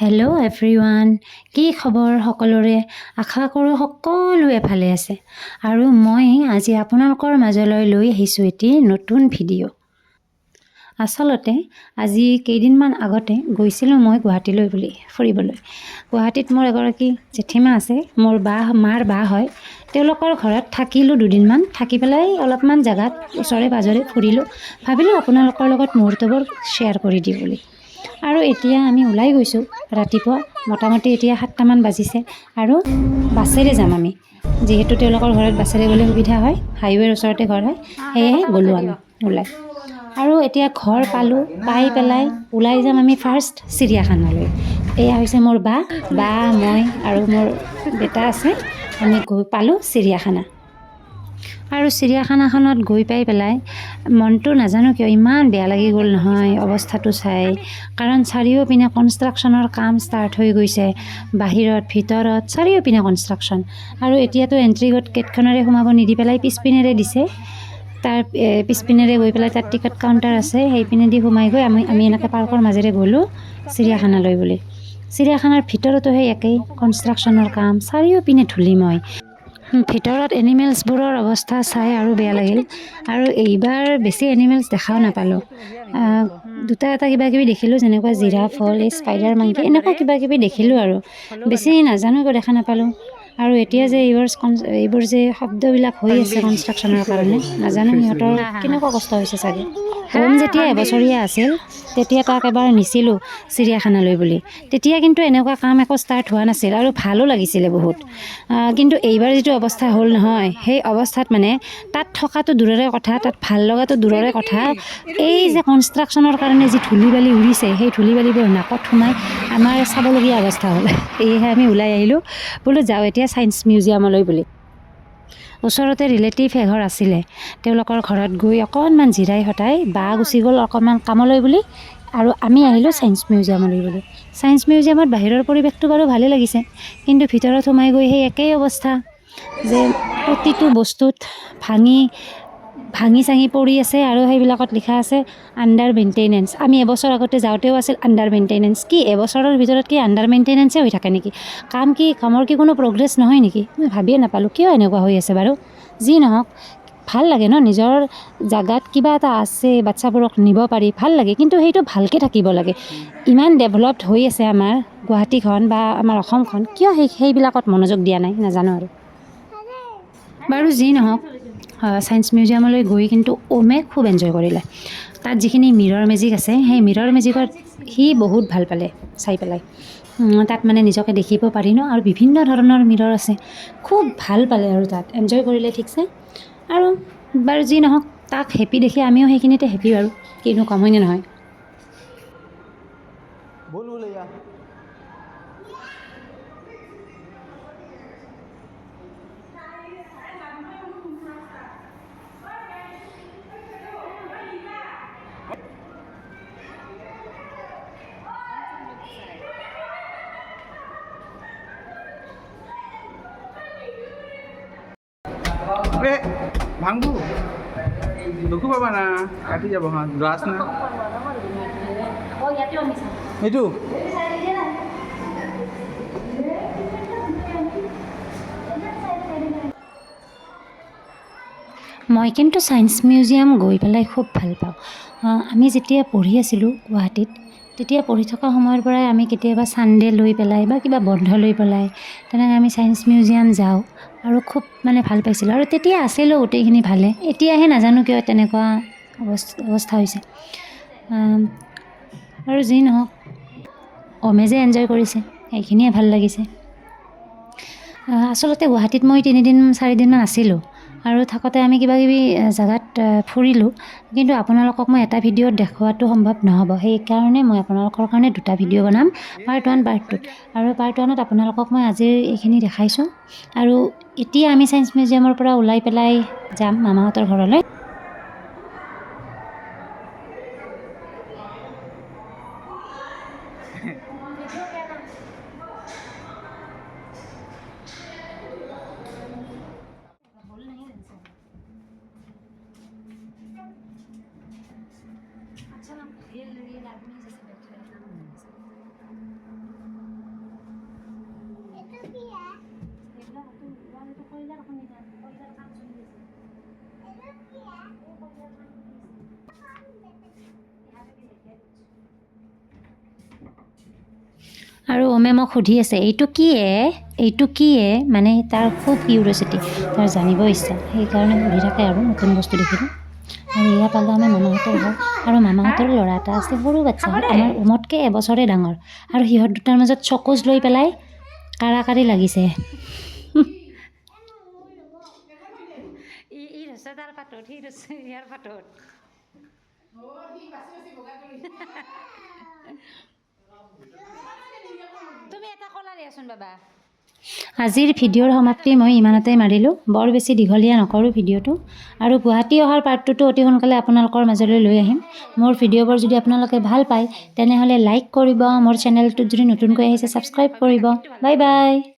Hello' everyone, কি খবৰ সকলোৰে? আশা কৰোঁ সকলোৱে ভালে আছে। আৰু মই আজি আপোনালোকৰ মাজলৈ লৈ আহিছোঁ এটি নতুন ভিডিঅ'। আচলতে আজি কেইদিনমান আগতে গৈছিলোঁ মই গুৱাহাটীলৈ বুলি ফুৰিবলৈ। গুৱাহাটীত মোৰ এগৰাকী জেঠীমা আছে, মোৰ বা মাৰ বা হয়। তেওঁলোকৰ ঘৰত থাকিলোঁ দুদিনমান, থাকি পেলাই অলপমান জেগাত ওচৰে পাঁজৰে ফুৰিলোঁ। ভাবিলোঁ আপোনালোকৰ লগত মুহূৰ্তবোৰ শ্বেয়াৰ কৰি দিওঁ বুলি। আৰু এতিয়া আমি ওলাই গৈছোঁ ৰাতিপুৱা, মোটামুটি এতিয়া 7টামান বাজিছে আৰু বাছেৰে যাম আমি। যিহেতু তেওঁলোকৰ ঘৰত বাছেৰে গ'লে সুবিধা হয়, হাইৱেৰ ওচৰতে ঘৰ হয়, সেয়েহে গ'লোঁ আমি ওলাই। আৰু এতিয়া ঘৰ পালোঁ, পাই পেলাই ওলাই যাম আমি ফাৰ্ষ্ট চিৰিয়াখানালৈ। এয়া হৈছে মোৰ বা, মই আৰু মোৰ বেটা আছে। আমি গৈ পালোঁ চিৰিয়াখানা। আৰু চিৰিয়াখানাখনত গৈ পাই পেলাই মনটো নাজানো কিয় ইমান বেয়া লাগি গ'ল নহয় অৱস্থাটো চাই। কাৰণ চাৰিওপিনে কনষ্ট্ৰাকশ্যনৰ কাম ষ্টাৰ্ট হৈ গৈছে, বাহিৰত ভিতৰত চাৰিওপিনে কনষ্ট্ৰাকশ্যন। আৰু এতিয়াতো এণ্ট্ৰি গেটখনেৰে সোমাব নিদি পেলাই পিছপিনেৰে দিছে। তাৰ পিছপিনেৰে গৈ পেলাই তাত টিকট কাউণ্টাৰ আছে, সেইপিনেদি সোমাই গৈ আমি আমি এনেকৈ পাৰ্কৰ মাজেৰে গ'লোঁ চিৰিয়াখানালৈ বুলি। চিৰিয়াখানাৰ ভিতৰতো সেই একেই কনষ্ট্ৰাকশ্যনৰ কাম, চাৰিওপিনে ধূলিময়। ভিতৰত এনিমেলছবোৰৰ অৱস্থা চাই আৰু বেয়া লাগিল। আৰু এইবাৰ বেছি এনিমেলছ দেখাও নাপালোঁ। দুটা এটা কিবা কিবি দেখিলোঁ, যেনেকুৱা জিৰাফ হ'ল, এই স্পাইডাৰ মাংকি, এনেকুৱা কিবা কিবি দেখিলোঁ আৰু বেছি নাজানো একো দেখা নাপালোঁ। আৰু এতিয়া যে এইবোৰ যে শব্দবিলাক হৈ আছে কনষ্ট্ৰাকশ্যনৰ কাৰণে, নাজানো সিহঁতৰ কেনেকুৱা কষ্ট হৈছে চাগে। ওম যেতিয়া এবছৰীয়া আছিল তেতিয়া তাক এবাৰ নিছিলোঁ চিৰিয়াখানালৈ বুলি। তেতিয়া কিন্তু এনেকুৱা কাম একো ষ্টাৰ্ট হোৱা নাছিল আৰু ভালো লাগিছিলে বহুত। কিন্তু এইবাৰ যিটো অৱস্থা হ'ল নহয়, সেই অৱস্থাত মানে তাত থকাটো দূৰৰে কথা, তাত ভাল লগাটো দূৰৰে কথা, এই যে কনষ্ট্ৰাকশ্যনৰ কাৰণে যি ধূলি বালি উৰিছে, সেই ধূলি বালিবোৰ নাকত সোমাই আমাৰ চাবলগীয়া অৱস্থা হ'ল। সেয়েহে আমি ওলাই আহিলোঁ, বোলো যাওঁ এতিয়া ছায়েন্স মিউজিয়ামলৈ বুলি। ওচৰতে ৰিলেটিভ এঘৰ আছিলে, তেওঁলোকৰ ঘৰত গৈ অকণমান জিৰাই সতাই বা গুচি গ'ল অকণমান কামলৈ বুলি, আৰু আমি আহিলোঁ ছায়েন্স মিউজিয়ামলৈ বুলি। ছায়েন্স মিউজিয়ামত বাহিৰৰ পৰিৱেশটো বাৰু ভালেই লাগিছে, কিন্তু ভিতৰত সোমাই গৈ সেই একেই অৱস্থা যে প্ৰতিটো বস্তুত ভাঙি ভাঙি চাঙি পৰি আছে আৰু সেইবিলাকত লিখা আছে আণ্ডাৰ মেইনটেনেঞ্চ। আমি এবছৰ আগতে যাওঁতেও আছিল আণ্ডাৰ মেইনটেনেঞ্চ। কি এবছৰৰ ভিতৰত কি আণ্ডাৰ মেইনটেনেঞ্চে হৈ থাকে নেকি? কামৰ কি কোনো প্ৰগ্ৰেছ নহয় নেকি? মই ভাবিয়ে নাপালোঁ কিয় এনেকুৱা হৈ আছে। বাৰু যি নহওক, ভাল লাগে ন, নিজৰ জাগাত কিবা এটা আছে, বাচ্ছাবোৰক নিব পাৰি, ভাল লাগে। কিন্তু সেইটো ভালকৈ থাকিব লাগে। ইমান ডেভেলপড হৈ আছে আমাৰ গুৱাহাটীখন বা আমাৰ অসমখন, কিয় সেইবিলাকত মনোযোগ দিয়া নাই নাজানো আৰু। বাৰু যি নহওক, ছায়েন্স মিউজিয়ামলৈ গৈ কিন্তু ওমে খুব এনজয় কৰিলে। তাত যিখিনি মিৰৰ মেজিক আছে, সেই মিৰৰ মেজিকত সি বহুত ভাল পালে চাই পেলাই। তাত মানে নিজকে দেখিব পাৰি ন, আৰু বিভিন্ন ধৰণৰ মিৰৰ আছে, খুব ভাল পালে আৰু তাত এনজয় কৰিলে ঠিকছে। আৰু বাৰু যি নহওক, তাক হেপী দেখি আমিও সেইখিনিতে হেপী বাৰু, কিনো কম, হয়নে নহয়? भूल भुलैया। এ ভাঙবো, দুখো পাবা না, কাটি যাব। হা, গ্লাছ না এইটো। মই কিন্তু ছায়েন্স মিউজিয়াম গৈ পেলাই খুব ভাল পাওঁ। আমি যেতিয়া পঢ়ি আছিলোঁ গুৱাহাটীত, তেতিয়া পঢ়ি থকা সময়ৰ পৰাই আমি কেতিয়াবা ছানডে লৈ পেলাই বা কিবা বন্ধ লৈ পেলাই তেনেকৈ আমি ছায়েন্স মিউজিয়াম যাওঁ আৰু খুব মানে ভাল পাইছিলোঁ। আৰু তেতিয়া আছিলোঁ গোটেইখিনি ভালে, এতিয়াহে নাজানো কিয় তেনেকুৱা অৱস্থা হৈছে। আৰু যি নহওক, ওমে যে এনজয় কৰিছে সেইখিনিয়ে ভাল লাগিছে। আচলতে গুৱাহাটীত মই 3 দিন 4 দিনমান আছিলোঁ আৰু থাকোঁতে আমি কিবা কিবি জেগাত ফুৰিলোঁ। কিন্তু আপোনালোকক মই এটা ভিডিঅ'ত দেখুওৱাটো সম্ভৱ নহ'ব, সেইকাৰণে মই আপোনালোকৰ কাৰণে দুটা ভিডিঅ' বনাম, পাৰ্ট 1, পাৰ্ট 2। আৰু পাৰ্ট 1ত আপোনালোকক মই আজিৰ এইখিনি দেখাইছোঁ। আৰু এতিয়া আমি ছায়েন্স মিউজিয়ামৰ পৰা ওলাই পেলাই যাম মামাহঁতৰ ঘৰলৈ। अच्छा, रियल रियल आदमी जैसे बैठे हैं। আৰু ওমে মোক সুধি আছে, "এইটো কি এ? এইটো কি এ?" মানে তাৰ খুব কিউৰিয়চিটি, তাৰ জানিব ইচ্ছা, সেইকাৰণে সুধি থাকে আৰু নতুন বস্তু দেখিলে। আৰু এয়া পালোঁ আমাৰ মামাহঁতৰ ঘৰ। আৰু মামাহঁতৰ ল'ৰা এটা আছে, সৰু বাচ্ছা, আমাৰ ওমতকৈ এবছৰে ডাঙৰ। আৰু সিহঁত দুটাৰ মাজত চকোজ লৈ পেলাই কাঢ়া কাঢ়ি লাগিছে। ই ধৰছে তাৰ পাতত, সি ধৰছে ইয়াৰ পাতত। তুমি এটা কলা দিয়াচোন বাবা। আজিৰ ভিডিঅ'ৰ সমাপ্তি মই ইমানতে মাৰিলোঁ। বৰ বেছি দীঘলীয়া নকৰোঁ ভিডিঅ'টো। আৰু গুৱাহাটী অহাৰ পাৰ্টটোতো অতি সোনকালে আপোনালোকৰ মাজলৈ লৈ আহিম। মোৰ ভিডিঅ'বোৰ যদি আপোনালোকে ভাল পায়, তেনেহ'লে লাইক কৰিব। মোৰ চেনেলটোত যদি নতুনকৈ আহিছে, ছাবস্ক্ৰাইব কৰিব। Bye bye.